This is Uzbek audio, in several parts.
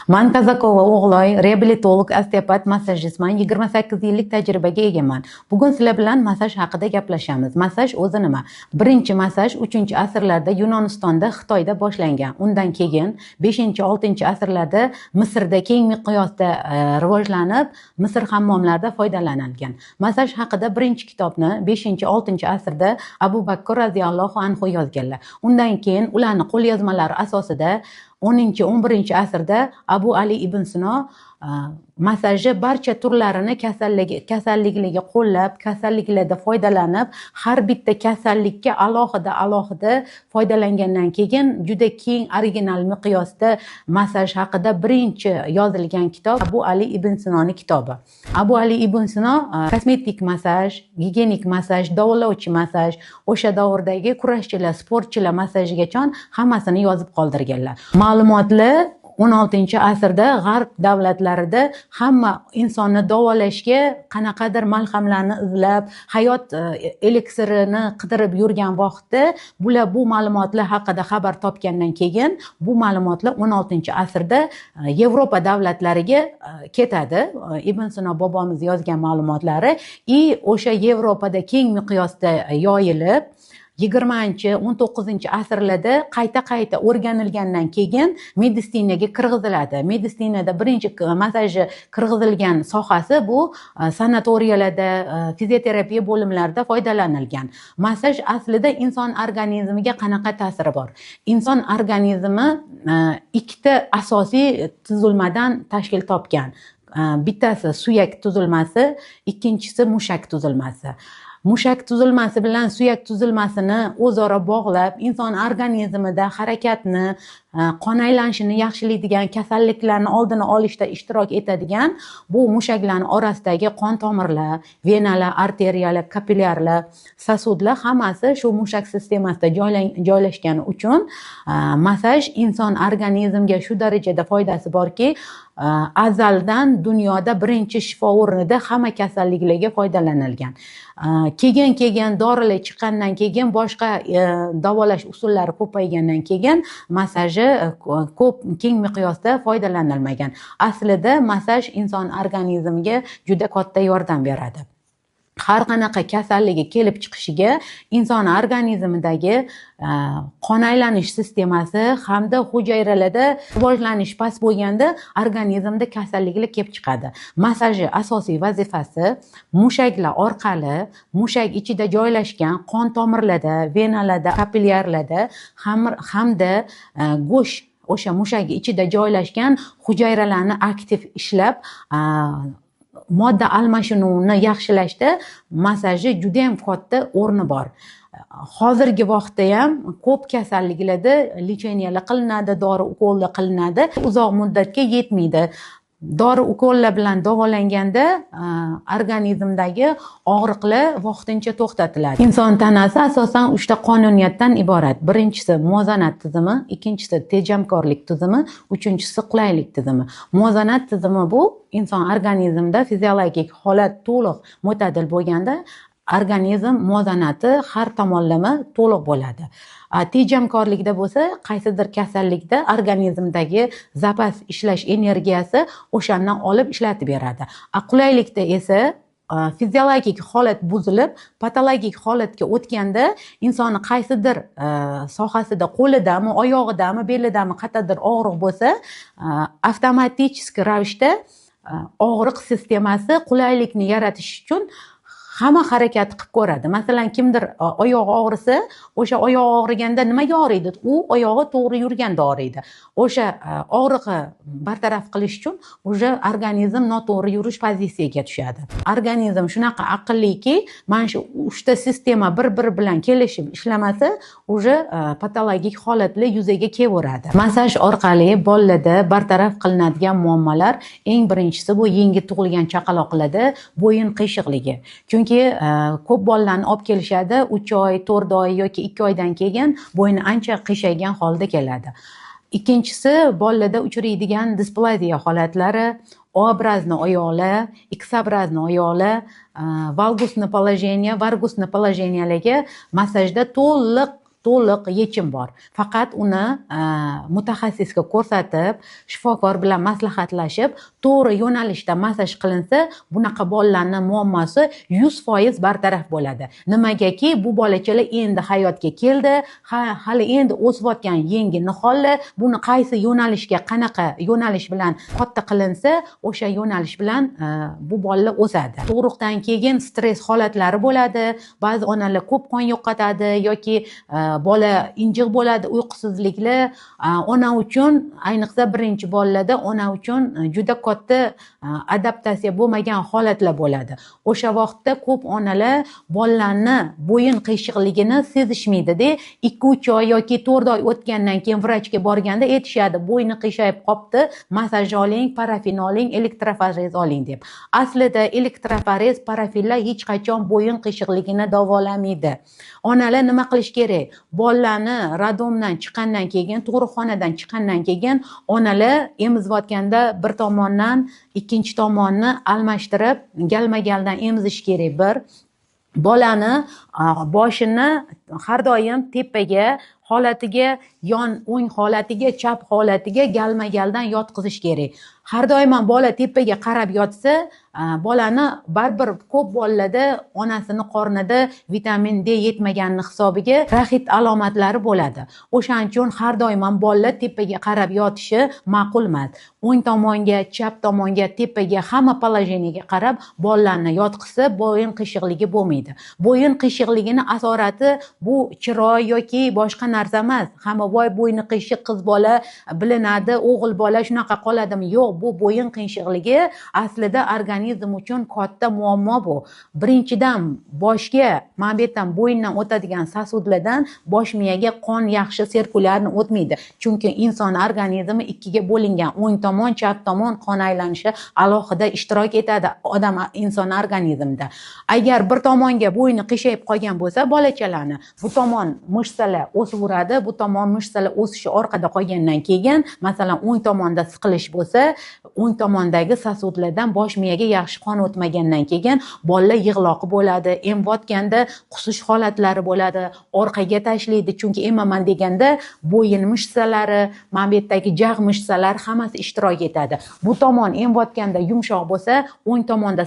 Man Kazakova O'g'loy, reabilitolog, osteopat, massajistman, 28 yillik tajribaga egaman. Bugun sizlar bilan massaj haqida gaplashamiz. Massaj o'zi nima? Birinchi massaj 3-asrlarda Yunonistonda, Xitoyda boshlangan. Undan keyin 5-6-asrlarda Misrda keng miqyosda rivojlanib, Misr hammomlarida foydalanilgan. Massaj haqida birinchi kitobni 5-6-asrda Abu Bakr radhiyallohu anhu yozganlar. Undan keyin ularning qo'lyozmalari asosida 10-11-asrda Abu Ali ibn Sino massajni barcha turlarini kasalliklarga qo'llab, kasalliklarda foydalanib, har bitta kasallikka alohida alohida foydalangandan keyin juda keng original miqyosda massaj haqida birinchi yozilgan kitob Abu Ali ibn Sinoni kitobi. Abu Ali ibn Sino kosmetik massaj, gigiyenik massaj, davolovchi massaj, o'sha davrdagi kurashchilar, sportchilar massajigacha hammasini yozib qoldirganlar. Ma'lumotlar 16-asrda g'arb davlatlarida hamma insonni davolashga qanaqadir malhamlarni izlab, hayot eliksirini qidirib yurgan vaqtda bular bu ma'lumotlar haqida xabar topgandan keyin bu ma'lumotlar 16-asrda Yevropa davlatlariga ketadi. Ibn Sino bobomiz yozgan ma'lumotlari и o'sha Yevropada keng miqyosda yoyilib, 20-, 19-asrlarda qayta-qayta o'rganilgandan keyin meditsinaga kirgiziladi. Meditsinada birinchi massaji kirgizilgan sohasi bu sanatoriyalarda, fizioterapiya bo'limlarida foydalanilgan. Massaj aslida inson organizmiga qanaqa ta'siri bor? Inson organizmi ikkita asosiy tuzilmadan tashkil topgan. Bittasi suyak tuzilmasi, ikkinchisi mushak tuzilmasi. Mushak tuzilmasi bilan suyak tuzilmasini o'zaro bog'lab, inson organizmida harakatni, qon aylanishini yaxshilaydigan, kasalliklarni oldini olishda ishtirok etadigan bu mushaklarning orasidagi qon tomirlar, venalar, arteriyalar, kapillyarlar, сосуд lar hammasi shu mushak sistemasida joylashgani uchun massaj inson organizmiga shu darajada foydasi borki, azaldan dunyoda birinchi shifo o'rnida hamma kasalliklarga foydalanilgan. Keyin dorilar chiqqandan keyin boshqa davolash usullari ko'paygandan keyin massaji ko'p keng miqyosda foydalanilmagan. Aslida massaj inson organizmiga juda katta yordam beradi. Har qanaqa kasalligi kelib chiqishiga inson organizmidagi qon aylanish sistemasi hamda hujayralarda rivojlanish past bo'lganda organizmda kasalliklar kelib chiqadi. Massajni asosiy vazifasi mushaklar orqali mushak ichida joylashgan qon tomirlarda, venalarda, kapillyarlarda hamda go'sht o'sha mushak ichida joylashgan hujayralarni aktiv ishlab, modda almashinuvini yaxshilashda massajni juda ham katta o'rni bor. Hozirgi vaqtda ham ko'p kasalliklarda лечения lar qilinadi, dori ukollar qilinadi, uzoq muddatga yetmaydi. Dori ukollar bilan davolanganda organizmdagi og'riqlar vaqtincha to'xtatiladi. Inson tanasi asosan 3 ta qonuniyatdan iborat. Birinchisi muvozanat tizimi, ikkinchisi tejamkorlik tizimi, uchinchisi qulaylik tizimi. Muvozanat tizimi bu inson organizmida fiziologik holat to'liq mo'tadil bo'lganda organizm muvozanati har tomonlama to'liq bo'ladi. Tejamkorlikda bo'lsa, qaysidir kasallikda organizmdagi zapas ishlash energiyasi o'shandan olib ishlatib beradi. Qulaylikda esa fiziologik holat buzilib, patologik holatga o'tganda insonni qaysidir sohasida, qo'lidami, oyog'idami, belidami qayerdadir og'riq bo'lsa, avtomatik ravishda og'riq sistemasi qulaylikni yaratish uchun hamma harakat qilib ko'radi. Masalan, kimdir oyog'i og'risa, o'sha oyog'i og'riganda nimaga og'riydi? U oyog'i to'g'ri yurganda og'riydi. O'sha og'riqni bartaraf qilish uchun уже organizm noto'g'ri yurish pozitsiyaga tushadi. Organizm shunaqa aqlliki, mana shu uchta sistema bir-biri bilan kelishib ishlamasa, уже patologik holatlar yuzaga kelaveradi. Massaj orqali bolalarda bartaraf qilinadigan muammolar, eng birinchisi bu yangi tug'ilgan chaqaloqlarda bo'yin qiyshiqligi. Chunki ko'p bolalarni olib kelishadi, 3 oy, 4 oy yoki 2 oydan keyin bo'yni ancha qiyshaygan holda keladi. Ikkinchisi bolalarda uchraydigan displaziya holatlari, O-образный oyoqlar, X-образный oyoqlar, вальгусный положение, варгусный положения larga massajda to'liq To'liq yechim bor, faqat uni mutaxassisga ko'rsatib, shifokor bilan maslahatlashib, to'g'ri yo'nalishda massaj qilinsa, bunaqa bolalarni muammosi 100% bartaraf bo'ladi. Nimagaki, bu bolachalar endi hayotga keldi, hali endi o'sayotgan yangi nihollar. Buni qaysi yo'nalishga, qanaqa yo'nalish bilan katta qilinsa, o'sha yo'nalish bilan bu bolalar o'sadi. Tug'ruqdan keyin stress holatlari bo'ladi, ba'zi onalar ko'p qon yo'qotadi yoki bola injiq bo'ladi, uyqusizliklar ona uchun, ayniqsa birinchi bolalarda ona uchun juda katta adaptatsiya bo'lmagan holatlar bo'ladi. O'sha vaqtda ko'p onalar bolalarni bo'yin qiyshiqligini sezishmaydida, 2-3 oy yoki 4 oy o'tgandan keyin vrachga borganda aytishadi, bo'yni qiyshayib qolibdi, massaj oling, parafin oling, elektroforez oling deb. Aslida elektroforez, parafinlar hech qachon bo'yin qiyshiqligini davolamaydi. Onalar nima qilish kerak? Bolalarni роддом dan chiqqandan keyin, tug'ruqxonadan chiqqandan keyin onalar emizayotganda bir tomondan ikkinchi tomonni almashtirib, galma-galdan emizish kerak. Bir bolani boshini har doim tepaga holatiga, yon o'ng holatiga, chap holatiga galma-galdan yotqizish kerak. Har doim ham bola tepaga qarab yotsa, bolani baribir ko'p bolalarda onasini qornida vitamin D yetmaganini hisobiga raxit alomatlari bo'ladi. O'shaning uchun har doim ham bolalar tepaga qarab yotishi ma'qul emas. O'ng tomonga, chap tomonga, tepaga, hamma положение ga qarab bolalarni yotqizsa, bo'yin qiyshiqligi bo'lmaydi. Bo'yin qiyshiqligini asorati bu chiroy yoki boshqa narsa emas. Hamma voy bo'yni qiyshiq qiz bola bilinadi, o'g'il bola shunaqa qoladimi? Yo'q, bu bo'yin qiyshiqligi aslida organizm uchun katta muammo bu. Birinchidan boshga, mana bu yerdan bo'yindan o'tadigan сосуд lardan bosh miyaga qon yaxshi sirkulyarni o'tmaydi. Chunki inson organizmi ikkiga bo'lingan, o'ng tomon, chap tomon qon aylanishi alohida ishtirok etadi odam inson organizmida. Agar bir tomonga bo'yni qiyshayib qolgan bo'lsa bolachalarni, bu tomon мышца lar o'saveradi, bu tomon мышца lar o'sishi orqada qolgandan keyin, masalan, o'ng tomonda siqilish bo'lsa, o'ng tomondagi сосуд lardan bosh miyaga yaxshi qon o'tmagandan keyin bolalar yig'loqi bo'ladi, emayotganda qusish holatlari bo'ladi, orqaga tashlaydi, chunki emaman deganda bo'yin мышца lari, mana bu yerdagi jag' мышца lari hammasi ishtirok etadi. Bu tomon emayotganda yumshoq bo'lsa, o'ng tomonda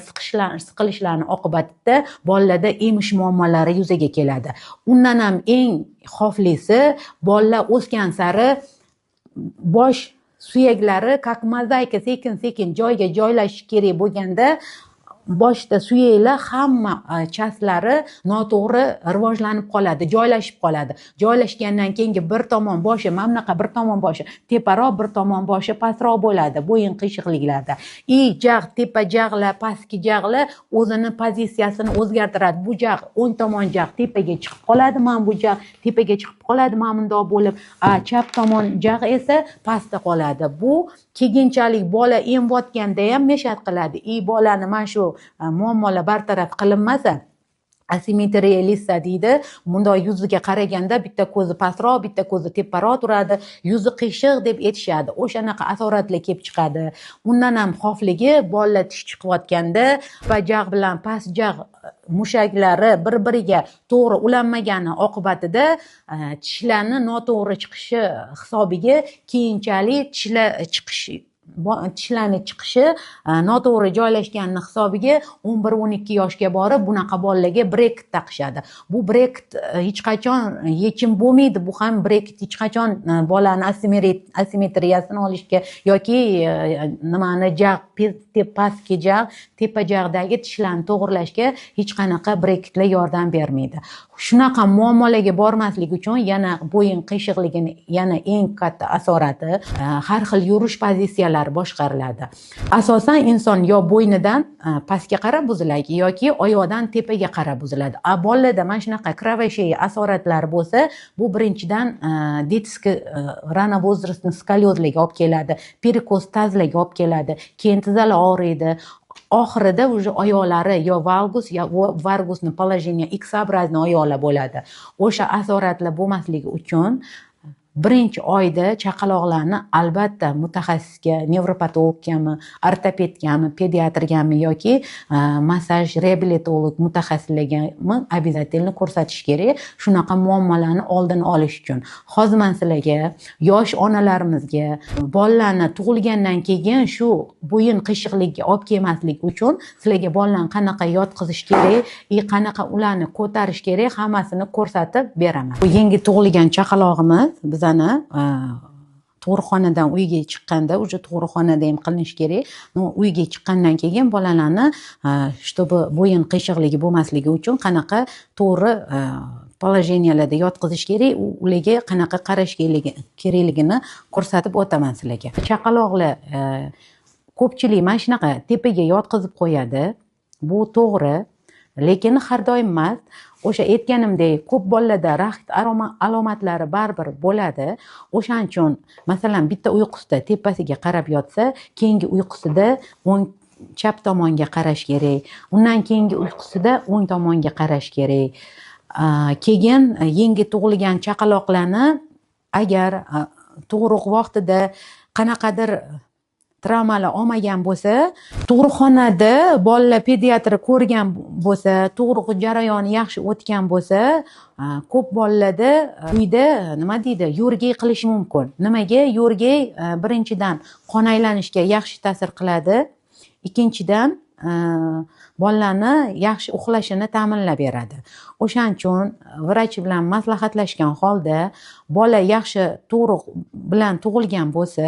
siqilishlarni oqibatida bolalarda emish muammolari yuzaga keladi. Undan ham eng xavflisi, bolalar o'sgan sari bosh suyaklari как mozaika sekin-sekin joyga joylashishi kerak bo'lganda, boshda suyaklar hamma часть lari noto'g'ri rivojlanib qoladi, joylashib qoladi. Joylashgandan keyingi bir tomon boshi mana bunaqa, bir tomon boshi teparoq, bir tomon boshi pastroq bo'ladi bo'yin qiyshiqliklarda. И jag', tepa jag'lar, pastki jag'lar o'zini pozitsiyasini o'zgartiradi. Bu jag', o'ng tomon jag' tepaga chiqib qoladi, mana bu jag' tepaga chiqib qoladi, mana bundoq bo'lib, chap tomon jag' esa pastda qoladi. Bu keyinchalik bola emayotganda ham мешать qiladi. И bolani mana shu muammolar bartaraf qilinmasa, asimetriya лица deydi, bundoq yuziga qaraganda bitta ko'zi pastroq, bitta ko'zi teparoq turadi, yuzi qiyshiq deb aytishadi. O'shanaqa asoratlar kelib chiqadi. Undan ham xavfligi, bolalar tish chiqayotganda va jag' bilan past jag' mushaklari bir-biriga to'g'ri ulanmagani oqibatida tishlarni noto'g'ri chiqishi hisobiga keyinchalik tishlar chiqishi, tishlarni chiqishi noto'g'ri joylashganini hisobiga 11-12 yoshga borib bunaqa bolalarga breket taqishadi. Bu breket hech qachon yechim bo'lmaydi. Bu ham breket hech qachon bolani asimetriyasini olishga yoki nimani jag', pastki jag', tepa jag'dagi tishlarni to'g'irlashga hech qanaqa breketlar yordam bermaydi. Shunaqa muammolarga bormaslik uchun yana bo'yin qiyshiqligini yana eng katta asorati har xil yurish pozitsiyalari boshqariladi. Asosan inson yo bo'ynidan pastga qarab buziladi yoki oyoqdan tepaga qarab buziladi. A bolalarda mana shunaqa кривошея asoratlari bo'lsa, bu birinchidan детский рановозрастный skoliozlarga olib keladi, перекос таз larga olib keladi, keyin tizzalari og'riydi. Oxirida уже oyoqlari yo valgus yo варгусный положение X-образный oyoqlar bo'ladi. O'sha asoratlar bo'lmasligi uchun Birinchi oyda chaqaloqlarni albatta mutaxassisga, nevropatologgami, ortopedgami, pediatrgami yoki massaj reabilitolog mutaxassislargami обязательно ko'rsatish kerak, shunaqa muammolarni oldini olish uchun. Hozir man sizlarga, yosh onalarimizga, bolalarni tug'ilgandan keyin shu bo'yin qiyshiqligiga olib kelmaslik uchun sizlarga bolalarni qanaqa yotqizish kerak и qanaqa ularni ko'tarish kerak, hammasini ko'rsatib beraman. Bu yangi tug'ilgan chaqalog'imiz bizani tug'ruqxonadan uyga chiqqanda, уже tug'ruqxonada ham qilinishi kerak. Но, uyga chiqqandan keyin bolalarni, чтобы bo'yin qiyshiqligi bo'lmasligi uchun qanaqa to'g'ri положения larda yotqizish kerak, ularga qanaqa qarash kerakligini ko'rsatib o'taman sizlarga. Chaqaloqlar ko'pchilik mana shunaqa tepaga yotqizib qo'yadi. Bu to'g'ri, lekin har doim emas. O'sha aytganimdek, ko'p bolalarda raxit alomatlari baribir bo'ladi. O'shaning uchun, masalan, bitta uyqusida tepasiga qarab yotsa, keyingi uyqusida o'ng chap tomonga qarash kerak. Undan keyingi uyqusida o'ng tomonga qarash kerak. Keyin yangi tug'ilgan chaqaloqlarni agar tug'ruq vaqtida qanaqadir travmalar olmagan bo'lsa, tug'ruqxonada bolalar pediatri ko'rgan bo'lsa, tug'ruq jarayoni yaxshi o'tgan bo'lsa, ko'p bolalarda uyda nima deydi, yo'rgak qilish mumkin. Nimaga? Yo'rgak birinchidan qon aylanishga yaxshi ta'sir qiladi, ikkinchidan bolalarni yaxshi uxlashini ta'minlab beradi. O'shaning uchun vrach bilan maslahatlashgan holda bola yaxshi tug'ruq bilan tug'ilgan bo'lsa,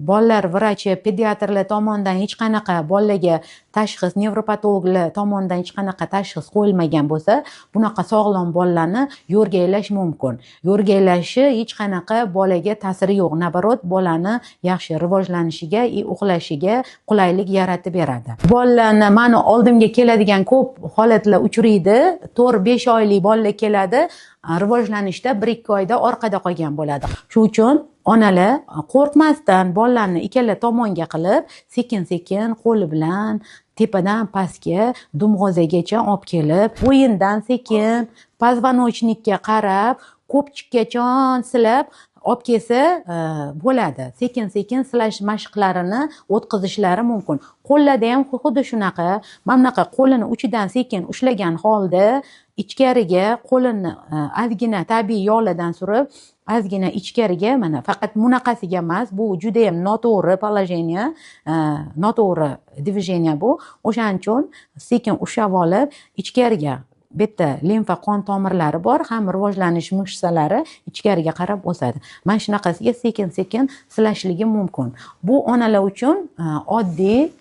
bolalar vrachi, pediatrlar tomonidan hech qanaqa bolalarga tashxis, nevropatologlar tomonidan hech qanaqa tashxis qo'yilmagan bo'lsa, bunaqa sog'lom bolalarni yo'rgaylash mumkin. Yo'rgaylashi hech qanaqa bolaga ta'siri yo'q. Наоборот, bolani yaxshi rivojlanishiga и uxlashiga qulaylik yaratib beradi. Bolalarni mani oldimga keladigan ko'p holatlar uchraydi. 4-5 oylik bolalar keladi, rivojlanishda 1-2 oyda orqada qolgan bo'ladi. Shu uchun onalar qo'rqmasdan bolalarni ikkala tomonga qilib, sekin-sekin qo'li bilan tepadan pastga dumg'ozagacha olib kelib, bo'yindan sekin позвоночник ka qarab, ko'pchikkacha silab olib kelsa bo'ladi. Sekin-sekin silash mashqlarini o'tkazishlari mumkin. Qo'llarda ham xuddi shunaqa, mana bunaqa qo'lini uchidan sekin ushlagan holda ichkariga qo'lini ozgina tabiiy yog'lardan surib, ozgina ichkariga, mana faqat bunaqasiga emas, bu juda ham noto'g'ri положение, noto'g'ri движение bu. O'shaning uchun sekin ushlab olib, ichkariga bu yerda limfa qon tomirlari bor, ham rivojlanish мышца lari ichkariga qarab o'sadi. Mana shunaqasiga sekin-sekin silashligi mumkin. Bu onalar uchun oddiy,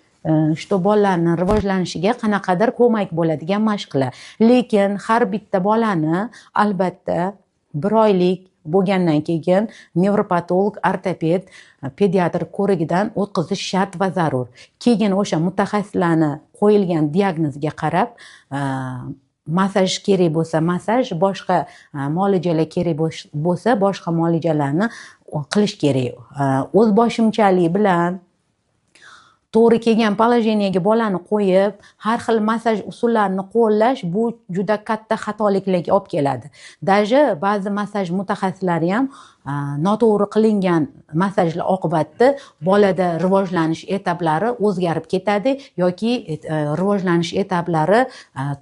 что bolalarni rivojlanishiga qanaqadir ko'mak bo'ladigan mashqlar. Lekin har bitta bolani albatta 1 oylik bo'lgandan keyin nevropatolog, ortoped, pediatr ko'rigidan o'tkazish shart va zarur. Keyin o'sha mutaxassislarni qo'yilgan diagnozga qarab, massaj kerak bo'lsa massaj, boshqa muolajalar kerak bo'lsa boshqa muolajalarni qilish kerak. O'z boshimchalik bilan to'g'ri kelgan положение ga bolani qo'yib, har xil massaj usullarini qo'llash bu juda katta xatoliklarga olib keladi. Даже ba'zi massaj mutaxassislari ham noto'g'ri qilingan massajlar oqibatida bolada rivojlanish etaplari o'zgarib ketadi yoki rivojlanish etaplari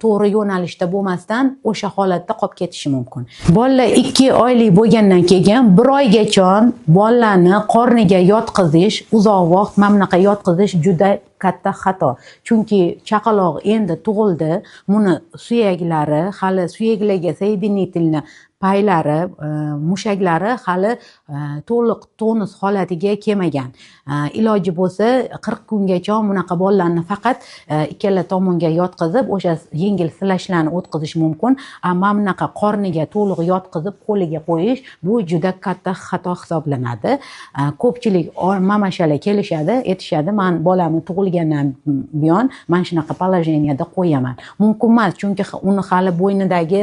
to'g'ri yo'nalishda bo'lmasdan o'sha holatda qolib ketishi mumkin. Bolalar 2 oylik bo'lgandan keyin 1 oygacha bolalarni qorniga yotqizish, uzoq vaqt mana bunaqa yotqizish juda katta xato. Chunki chaqaloq endi tug'ildi, buni suyaklari hali suyaklarga соединительный paylari, mushaklari hali to'liq tonus holatiga kelmagan. Iloji bo'lsa 40 kungacha bunaqa bolalarni faqat ikkala tomonga yotqizib, o'sha yengil silashlarni o'tkazish mumkin. Ammo bunaqa qorniga to'liq yotqizib qo'liga qo'yish bu juda katta xato hisoblanadi. Ko'pchilik mamashalar kelishadi, aytishadi, men bolamni tug'ilgandan buyon mana shunaqa положение da qo'yaman. Mumkin emas, chunki uni hali bo'ynidagi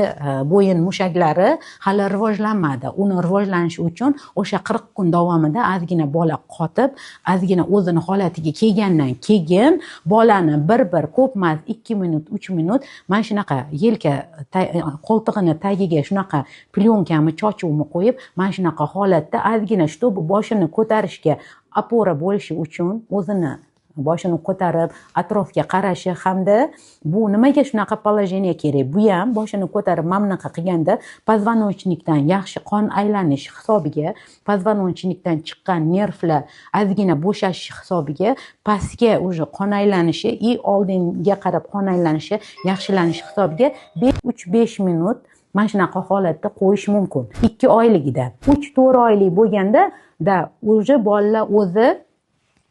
bo'yin mushaklari hali rivojlanmadi. Uni rivojlanishi uchun o'sha 40 kun davomida ozgina bola qotib, ozgina o'zini holatiga kelgandan keyin bolani bir ko'p emas 2 minut, 3 minut mana shunaqa yelka qo'ltig'ini tagiga shunaqa plyonkami, chochuvmi qo'yib, mana shunaqa holatda ozgina чтобы boshini ko'tarishga opora bo'lishi uchun o'zini boshini ko'tarib atrofga qarashi hamda bu nimaga shunaqa положение kerak? Bu ham boshini ko'tarib mana bunaqa qilganda позвоночник dan yaxshi qon aylanishi hisobiga, позвоночник dan chiqqan nervlar ozgina bo'shashishi hisobiga pastga уже qon aylanishi и oldinga qarab qon aylanishi yaxshilanishi hisobiga 3-5 minut mana shunaqa holatda qo'yish mumkin. 2 oyligida, 3-4 oylik bo'lganda da уже bolalar o'zi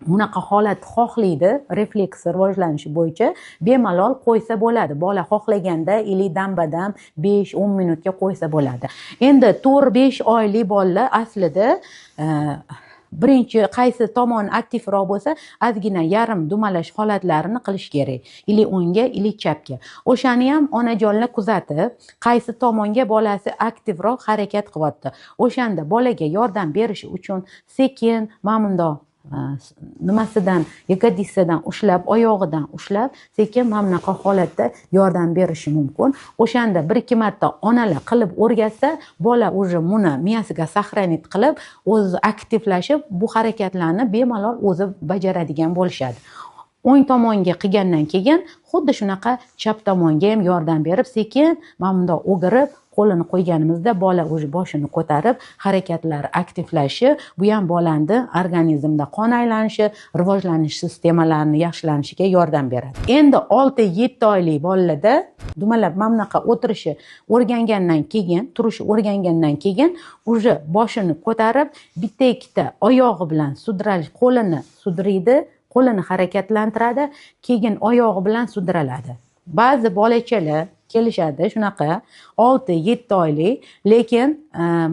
bunaqa holat xohlaydi, refleks rivojlanishi bo'yicha bemalol qo'ysa bo'ladi. Bola xohlaganda или dam-badam 5-10 minutga qo'ysa bo'ladi. Endi 4-5 oylik bolalar aslida birinchi qaysi tomon aktivroq bo'lsa, ozgina yarim dumalash holatlarini qilish kerak. Или o'ngga, или chapga. O'shani ham onajonlar kuzatib, qaysi tomonga bolasi aktivroq harakat qilyapti. O'shanda bolaga yordam berish uchun sekin mana bundoq nimasidan, ягодица dan ushlab, oyog'idan ushlab, sekin mana bunaqa holatda yordam berishi mumkin. O'shanda 1-2 marta onalar qilib o'rgatsa, bola уже buni miyasiga сохранить qilib, o'zi aktivlashib, bu harakatlarni bemalol o'zi bajaradigan bo'lishadi. O'ng tomonga qilgandan keyin xuddi shunaqa chap tomonga ham yordam berib, sekin mana bundoq o'girib qo'lini qo'yganimizda bola уже boshini ko'tarib, harakatlari aktivlashishi, bu ham bolani organizmda qon aylanishi, rivojlanish sistemalarini yaxshilanishiga yordam beradi. Endi 6-7 oylik bolalarda dumalab mana bunaqa o'tirishi o'rgangandan keyin, turishi o'rgangandan keyin уже boshini ko'tarib, bitta ikkita oyog'i bilan sudralish, qo'lini sudraydi, qo'lini harakatlantiradi, keyin oyog'i bilan sudraladi. Ba'zi bolachalar kelishadi shunaqa 6-7 oylik, lekin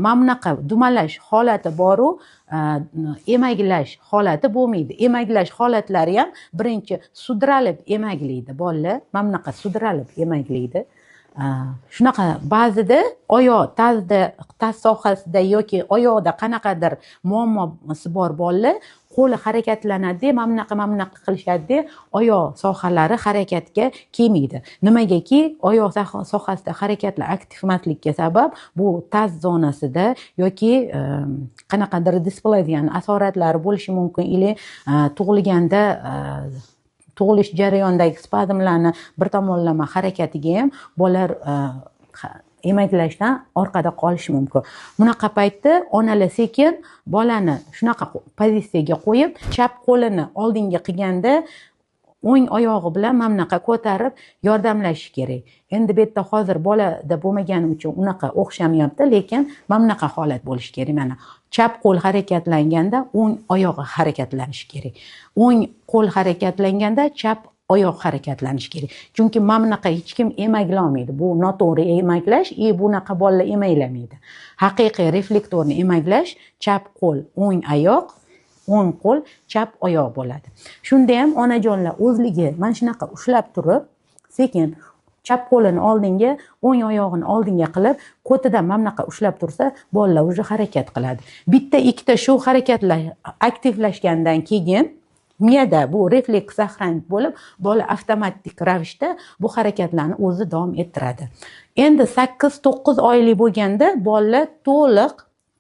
mana bunaqa dumalash holati boru, emaklash holati bo'lmaydi. Emaklash holatlari ham birinchi sudralib emaklaydi bolalar, mana bunaqa sudralib emaklaydi. Shunaqa ba'zida oyoq tazda, taz sohasida yoki oyoqda qanaqadir muammosi bor bolalar qo'li harakatlanadi, mana bunaqa, mana bunaqa qilishadi, oyoq sohalari harakatga kelmaydi. Nimagaki oyoq sohasida harakatlar aktiv emaslikka sabab bu taz zonasida yoki qanaqadir displaziyani asoratlari bo'lishi mumkin, или tug'ilganda tug'ilish jarayonidagi spazmlarni bir tomonlama harakatiga ham bolalar emaklashdan orqada qolishi mumkin. Bunaqa paytda onalar sekin bolani shunaqa pozitsiyaga qo'yib, chap qo'lini oldinga qilganda o'ng oyog'i bilan mana bunaqa ko'tarib yordamlashish kerak. Endi bu yerda hozir bolada bo'lmagani uchun unaqa o'xshamayapti, lekin mana bunaqa holat bo'lishi kerak. Mana chap qo'l harakatlanganda o'ng oyog'i harakatlanishi kerak. O'ng qo'l harakatlanganda chap oyoq harakatlanishi kerak. Chunki mana bunaqa hech kim emaklolmaydi. Bu noto'g'ri emaklash, и bunaqa bolalar emaklamaydi. Haqiqiy reflektorni emaklash chap qo'l, o'ng oyoq, o'ng qo'l, chap oyoq bo'ladi. Shunda ham onajonlar o'zligi mana shunaqa ushlab turib, sekin chap qo'lini oldinga, o'ng oyog'ini oldinga qilib, qo'tidan mana bunaqa ushlab tursa, bolalar уже harakat qiladi. Bitta ikkita shu harakatlar aktivlashgandan keyin miyada bu refleks сохранить bo'lib, bola avtomatik ravishda bu harakatlarni o'zi davom ettiradi. Endi 8-9 oylik bo'lganda bolalar to'liq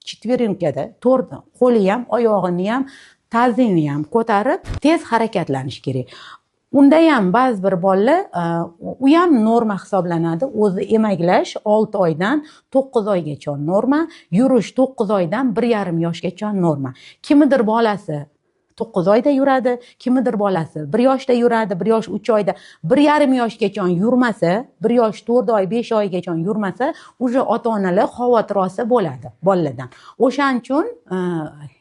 четверенка da, to'rt qo'li ham, oyog'ini ham, tazini ham ko'tarib tez harakatlanish kerak. Unda ham ba'zi bir bolalar, u ham norma hisoblanadi. O'zi emaklash 6 oydan 9 oygacha norma, yurish 9 oydan 1,5 yoshgacha norma. Kimnidir bolasi 9 oyda yuradi, kimnidir bolasi 1 yoshda yuradi, 1 yosh 3 oyda, 1,5 yoshgacha yurmasa, 1 yosh 4 oy, 5 oygacha yurmasa, уже ota-onalar xavotir olsa bo'ladi bolalardan. O'shaning uchun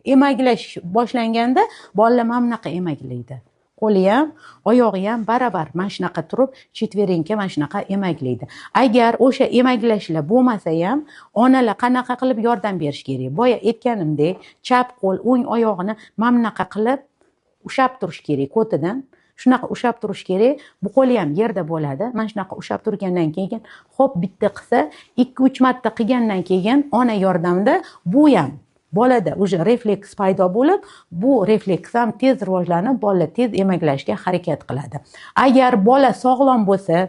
emaklash boshlanganda bolalar mana bunaqa emaklaydi. Qo'li ham, oyog'i ham baravar mana shunaqa turib, четверенка mana shunaqa emaklaydi. Agar o'sha emaklashlar bo'lmasa ham, onalar qanaqa qilib yordam berish kerak? Boya aytganimdek, chap qo'l o'ng oyog'ini mana bunaqa qilib ushlab turish kerak ko'tidan. Shunaqa ushlab turish kerak. Bu qo'li ham yerda bo'ladi. Mana shunaqa ushlab turgandan keyin hop bitta qilsa, 2-3 marta qilgandan keyin ona yordamida bu ham bolada уже refleks paydo bo'lib, bu refleks ham tez rivojlanib, bola tez emaklashga harakat qiladi. Agar bola sog'lom bo'lsa,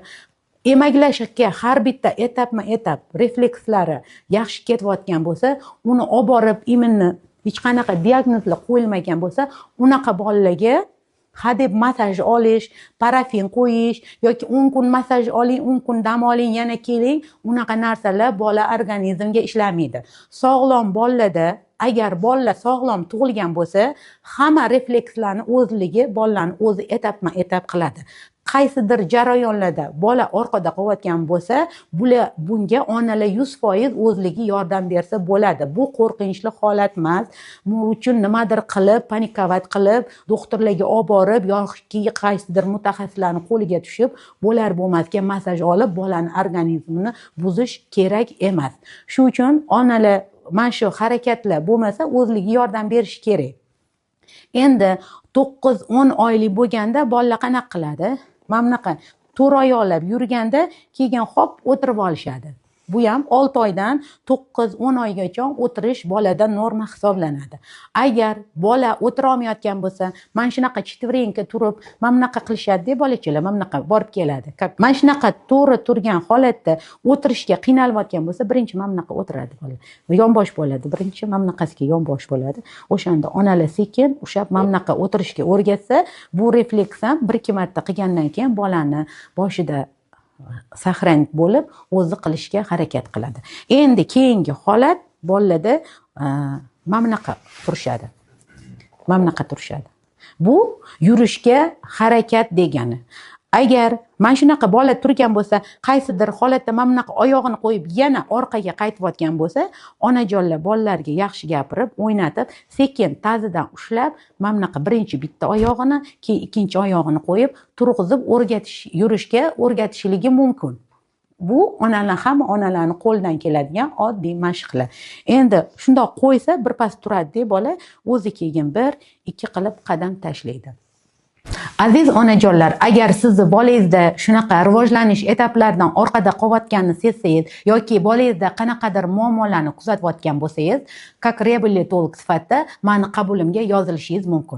emaklashga har bitta etapma-etap reflekslari yaxshi ketayotgan bo'lsa, uni olib borib именно hech qanaqa diagnozlar qo'yilmagan bo'lsa, unaqa bolalarga hadeb massaj olish, parafin qo'yish yoki 10 kun massaj oling, 10 kun dam oling, yana keling, unaqa narsalar bola organizmga ishlamaydi. Sog'lom bolalarda, agar bolalar sog'lom tug'ilgan bo'lsa, hamma reflekslarni o'zligi bolalarni o'zi etapma-etap qiladi. Qaysidir jarayonlarda bola orqada qolayotgan bo'lsa, bunga onalar 100% o'zligi yordam bersa bo'ladi. Bu qo'rqinchli holat emas. Bu uchun nimadir qilib, panikovat qilib, doktorlarga olib borib yoki qaysidir mutaxassislarning qo'liga tushib, bo'lar bo'lmasga massaj olib, bolani organizmini buzish kerak emas. Shu uchun onalar mana shu harakatlar bo'lmasa o'zligi yordam berish kerak. Endi 9-10 oylik bo'lganda bolalar qanaqa qiladi? Mana bunaqa to'rt oyoqlab yurganda keyin hop o'tirib olishadi. Bu ham 6 oydan 9-10 oygacha o'tirish bolada norma hisoblanadi. Agar bola o'tira olmayotgan bo'lsa, mana shunaqa четверенька turib, mana bunaqa qilishadi-da bolachalar, mana bunaqa borib keladi. Mana shunaqa to'g'ri turgan holatda o'tirishga qiynalayotgan bo'lsa, birinchi mana bunaqa o'tiradi bola. Yonbosh bo'ladi. Birinchi mana bunaqasiga yonbosh bo'ladi. O'shanda onalar sekin ushlab mana bunaqa o'tirishga o'rgatsa, bu refleks ham 1-2 marta qilgandan keyin bolani boshida saqlanib bo'lib, o'zi qilishga harakat qiladi. Endi keyingi holat bolalarda mana bunaqa turishadi. Mana bunaqa turishadi. Bu yurishga harakat degani. Agar mana shunaqa bola turgan bo'lsa, qaysidir holatda mana bunaqa oyog'ini qo'yib yana orqaga qaytayotgan bo'lsa, onajonlar bolalarga yaxshi gapirib, o'ynatib, sekin ta'zidan ushlab, mana bunaqa birinchi bitta oyog'ini, keyin ikkinchi oyog'ini qo'yib, turg'izib o'rgatish, yurishga o'rgatishligi mumkin. Bu onalar, hamma onalarning qo'lidan keladigan oddiy mashqlar. Endi shundoq qo'ysa, birpas turadi-da bola, o'zi keyin 1-2 qilib qadam tashlaydi. Aziz onajonlar, agar sizni bolangizda shunaqa rivojlanish etaplaridan orqada qolayotganini sezsangiz yoki bolangizda qanaqadir muammolarni kuzatayotgan bo'lsangiz, как reabilitolog sifatida meni qabulimga yozilishingiz mumkin.